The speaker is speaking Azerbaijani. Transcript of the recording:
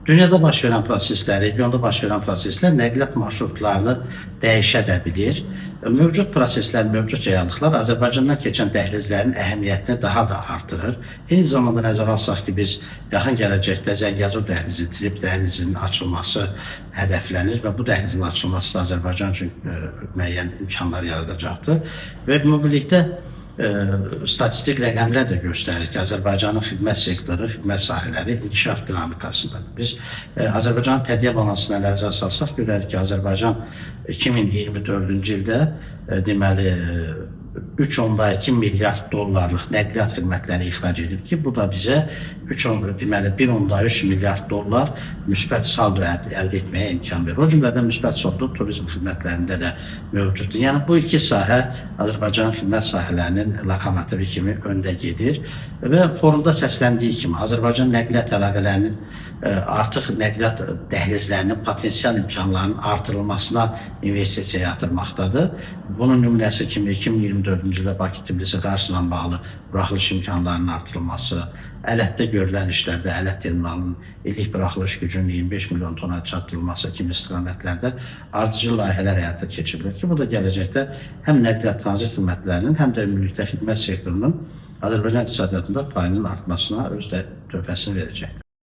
Dünyada baş verən proseslər, regionda baş verən proseslər nəqliyyat marşrutlarını dəyişə də bilir. Mövcud proseslər, mövcud reallıqlar Azərbaycandan keçən dəhlizlərin əhəmiyyətini daha da artırır. Eyni zamanda nəzərə alsaq ki, biz yaxın gələcəkdə Zəngəzur dəhlizi, Trip dəhlizinin açılması hədəflənir və bu dəhlizin açılması da Azərbaycan üçün müəyyən imkanlar yaradacaqdır. Və ümumilikdə statistik rəqəmlər də göstərir ki, Azərbaycanın xidmət sektoru, xidmət sahələri inkişaf dinamikasındadır. Biz Azərbaycanın tədqiqat balansına nəzər salsaq görərik ki, Azərbaycan 2024-cü ildə deməli 3,2 milyard dollarlıq nəqliyyat xidmətləri ixrac edib ki, bu da bizə 3 deməli 1,3 milyard dollar müsbət saldo əldə etməyə imkan verir. O cümlədən müsbət saldo turizm xidmətlərində də mövcuddur. Yəni bu iki sahə Azərbaycanın xidmət sahələrinin lokomotivi kimi öndə gedir və forumda səsləndiyi kimi Azərbaycan nəqliyyat əlaqələrinin artıq nəqliyyat dəhlizlərinin potensial imkanlarının artırılmasına investisiya yatırmaqdadır. Bunun nümunəsi kimi 2024-cü ildə Bakı-Tbilisi-Qarsla bağlı buraxılış imkanlarının artırılması, Ələtdə görülən işlərdə Ələt terminalının illik buraxılış gücünün 25 milyon tona çatdırılması kimi istiqamətlərdə ardıcıl layihələr həyata keçirilir ki, bu da gələcəkdə həm nəqliyyat tranzit xidmətlərinin, həm də ümumilikdə xidmət sektorunun Azərbaycan iqtisadiyyatında payının artmasına öz də töhfəsini verəcəkdir.